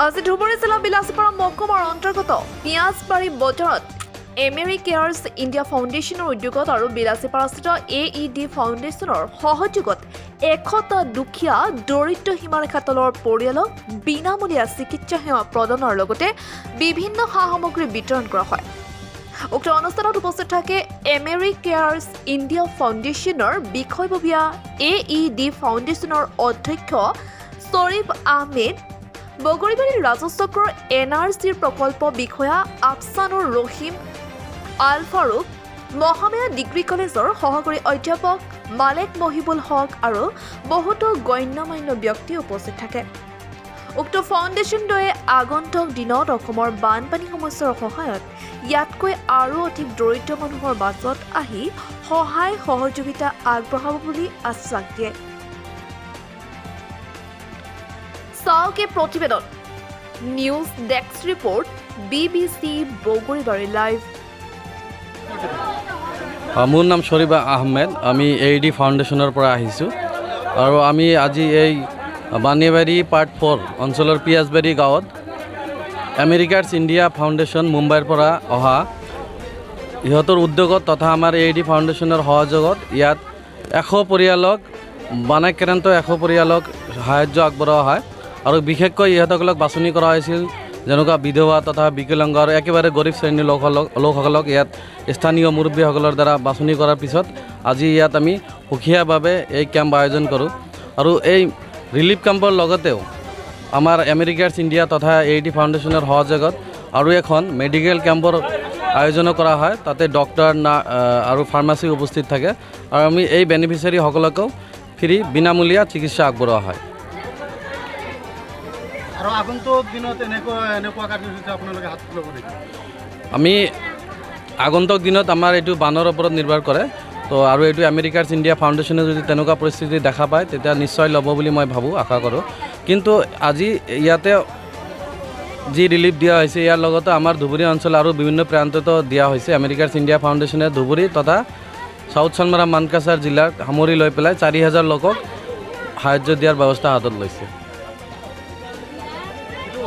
আজি ধুবুৰী জিলা বিলাসীপাৰা মহকুমাৰ অন্তৰ্গত পিঁয়াজবাৰী বজাৰত এমেৰিকেয়াৰ্ছ ইণ্ডিয়া ফাউণ্ডেশ্যনৰ উদ্যোগত আৰু বিলাসীপাৰাস্থিত এ ই ডি ফাউণ্ডেশ্যনৰ সহযোগত 100টা দুখীয়া দৰিদ্ৰ সীমাৰেখা তলৰ পৰিয়ালক বিনামূলীয়া চিকিৎসা সেৱা প্ৰদানৰ লগতে বিভিন্ন সা সামগ্ৰী বিতৰণ কৰা হয়। উক্ত অনুষ্ঠানত উপস্থিত থাকে এমেৰিকেয়াৰ্ছ ইণ্ডিয়া ফাউণ্ডেশ্যনৰ বিষয়ববীয়া, এ ই ডি ফাউণ্ডেশ্যনৰ অধ্যক্ষ শ্বৰীফ আহমেদ, বগৰীবাৰী ৰাজহ চক্ৰৰ এন আৰ চিৰ প্ৰকল্প বিষয়া আফছানুৰ ৰহিম আল ফাৰুক, মহামায়া ডিগ্ৰী কলেজৰ সহকাৰী অধ্যাপক মালেক মহিবুল হক আৰু বহুতো গণ্য মান্য ব্যক্তি উপস্থিত থাকে। উক্ত ফাউণ্ডেশ্যনদ্বয়ে আগন্তুক দিনত অসমৰ বানপানী সমস্যাৰ সহায়ত ইয়াতকৈ আৰু অধিক দৰিদ্ৰ মানুহৰ মাজত আহি সহায় সহযোগিতা আগবঢ়াব বুলি আশ্বাস দিয়ে। চাওক এই প্ৰতিবেদন। News desk report, BBC Bogoribari live. মোৰ নাম শ্বৰীফ আহমেদ। আমি এ ডি ফাউণ্ডেশ্যনৰ পৰা আহিছোঁ আৰু আমি আজি এই বানীবাৰী পাৰ্ট 4 অঞ্চলৰ পিঁয়াজবাৰী গাঁৱত আমেৰিকাৰ্ছ ইণ্ডিয়া ফাউণ্ডেশ্যন, মুম্বাইৰ পৰা অহা ইহঁতৰ উদ্যোগত তথা আমাৰ এ ডি ফাউণ্ডেশ্যনৰ সহযোগত ইয়াত 100 পৰিয়ালক, বানাক্ৰান্ত 100 পৰিয়ালক সাহাৰ্য আগবঢ়োৱা হয়। আৰু বিশেষকৈ ইহঁতসকলক বাছনি কৰা হৈছিল যেনেকুৱা বিধৱা তথা বিকলাংগ আৰু একেবাৰে গৰীব শ্ৰেণীৰ লোকসকলক ইয়াত স্থানীয় মুৰব্বীসকলৰ দ্বাৰা বাছনি কৰাৰ পিছত আজি ইয়াত আমি সুকীয়াভাৱে এই কেম্প আয়োজন কৰোঁ। আৰু এই ৰিলিফ কেম্পৰ লগতেও আমাৰ আমেৰিকাৰ্ছ ইণ্ডিয়া তথা এ ডি ফাউণ্ডেশ্যনৰ সহযোগত আৰু এখন মেডিকেল কেম্পৰ আয়োজনো কৰা হয়। তাতে ডক্টৰ না আৰু ফাৰ্মাচী উপস্থিত থাকে আৰু আমি এই বেনিফিচিয়াৰীসকলকো ফ্ৰী, বিনামূলীয়া চিকিৎসা আগবঢ়োৱা হয়। আৰু আগন্তুক দিনত এনেকুৱা এনেকুৱা কাৰ্যসূচী আপোনালোকে হাতত ল'ব নেকি? আমি আগন্তুক দিনত আমাৰ এইটো বানৰ ওপৰত নিৰ্ভৰ কৰে তো। আৰু এইটো আমেৰিকাৰ্ছ ইণ্ডিয়া ফাউণ্ডেশ্যনে যদি তেনেকুৱা পৰিস্থিতি দেখা পায়, তেতিয়া নিশ্চয় ল'ব বুলি মই ভাবোঁ, আশা কৰোঁ। কিন্তু আজি ইয়াতে যি ৰিলিফ দিয়া হৈছে, ইয়াৰ লগতে আমাৰ ধুবুৰী অঞ্চল আৰু বিভিন্ন প্ৰান্ততো দিয়া হৈছে। আমেৰিকাৰ্ছ ইণ্ডিয়া ফাউণ্ডেশ্যনে ধুবুৰী তথা চাউথ শালমাৰা মানকাছাৰ জিলাক সামৰি লৈ পেলাই 4000 লোকক সাহাৰ্য দিয়াৰ ব্যৱস্থা হাতত লৈছে। এইটো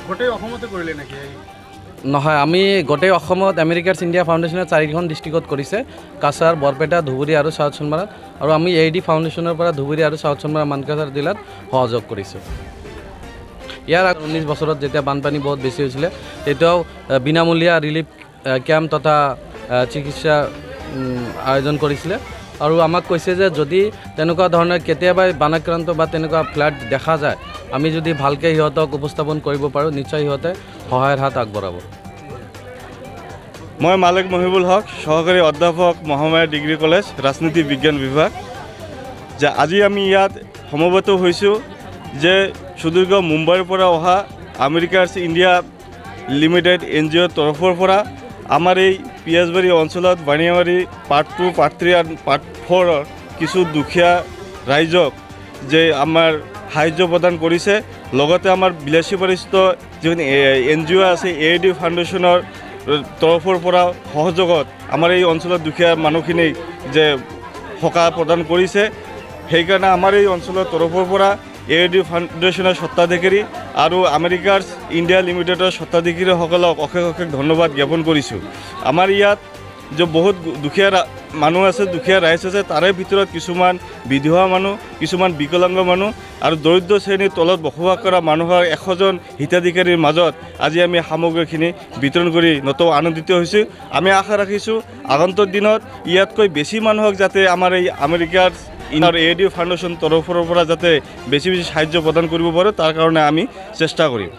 গোটেই অসমতে কৰিলে নেকি এই? নহয়, আমি গোটেই অসমত আমেৰিকাৰ্ছ ইণ্ডিয়া ফাউণ্ডেশ্যনে চাৰিখন ডিষ্ট্ৰিক্টত কৰিছে, কাছাৰ, বৰপেটা, ধুবুৰী আৰু চাউথ শালমাৰাত। আৰু আমি এ ডি ফাউণ্ডেশ্যনৰ পৰা ধুবুৰী আৰু চাউথ শালমাৰা মানকাছাৰ জিলাত সহযোগ কৰিছোঁ। ইয়াৰ আগত 19 বছৰত যেতিয়া বানপানী বহুত বেছি হৈছিলে, তেতিয়াও বিনামূলীয়া ৰিলিফ কেম্প তথা চিকিৎসা আয়োজন কৰিছিলে। আৰু আমাক কৈছে যে যদি তেনেকুৱা ধৰণৰ কেতিয়াবা বানাক্ৰান্ত বা তেনেকুৱা ফ্লাড দেখা যায়, আমি যদি ভালকৈ সিহঁতক উপস্থাপন কৰিব পাৰোঁ, নিশ্চয় সিহঁতে সহায়ৰ হাত আগবঢ়াব। মই মালিক মহিবুল হক, সহকাৰী অধ্যাপক, মহামায়া ডিগ্ৰী কলেজ, ৰাজনীতি বিজ্ঞান বিভাগ। যে আজি আমি ইয়াত সমবেত হৈছোঁ যে সুদীৰ্ঘ মুম্বাইৰ পৰা অহা আমেৰিকাৰ্ছ ইণ্ডিয়া লিমিটেড এনজিঅ'ৰ তৰফৰ পৰা আমাৰ এই পিঁয়াজবাৰী অঞ্চলত বানিয়াবাৰী পাৰ্ট 2, পাৰ্ট 3 আৰু পাৰ্ট 4ৰ কিছু দুখীয়া ৰাইজক যে আমাৰ সাহাৰ্য প্ৰদান কৰিছে। লগতে আমাৰ বিলাসীবাৰীস্থ যিখন এনজিঅ' আছে, এ ডি ফাউণ্ডেশ্যনৰ তৰফৰ পৰা সহযোগত আমাৰ এই অঞ্চলৰ দুখীয়া মানুহখিনিক যে সকাহ প্ৰদান কৰিছে, সেইকাৰণে আমাৰ এই অঞ্চলৰ তৰফৰ পৰা এ ডি ফাউণ্ডেশ্যনৰ স্বত্বাধিকাৰী আৰু আমেৰিকাৰ্ছ ইণ্ডিয়া লিমিটেডৰ স্বত্বাধিকাৰীসকলক অশেষ অশেষ ধন্যবাদ জ্ঞাপন কৰিছোঁ। আমাৰ ইয়াত যে বহুত দুখীয়া মানুহ আছে, দুখীয়া ৰাইজ আছে, তাৰে ভিতৰত কিছুমান বিধৱা মানুহ, কিছুমান বিকলাংগ মানুহ আৰু দৰিদ্ৰ শ্ৰেণীৰ তলত বসবাস কৰা মানুহৰ 100জন হিতাধিকাৰীৰ মাজত আজি আমি সামগ্ৰীখিনি বিতৰণ কৰি নতৌ আনন্দিত হৈছোঁ। আমি আশা ৰাখিছোঁ, আগন্তুক দিনত ইয়াতকৈ বেছি মানুহক যাতে আমাৰ এই আমেৰিকাৰ এ ডি ফাউণ্ডেশ্যন তৰফৰ পৰা যাতে বেছি বেছি সাহাৰ্য প্ৰদান কৰিব পাৰোঁ, তাৰ কাৰণে আমি চেষ্টা কৰিম।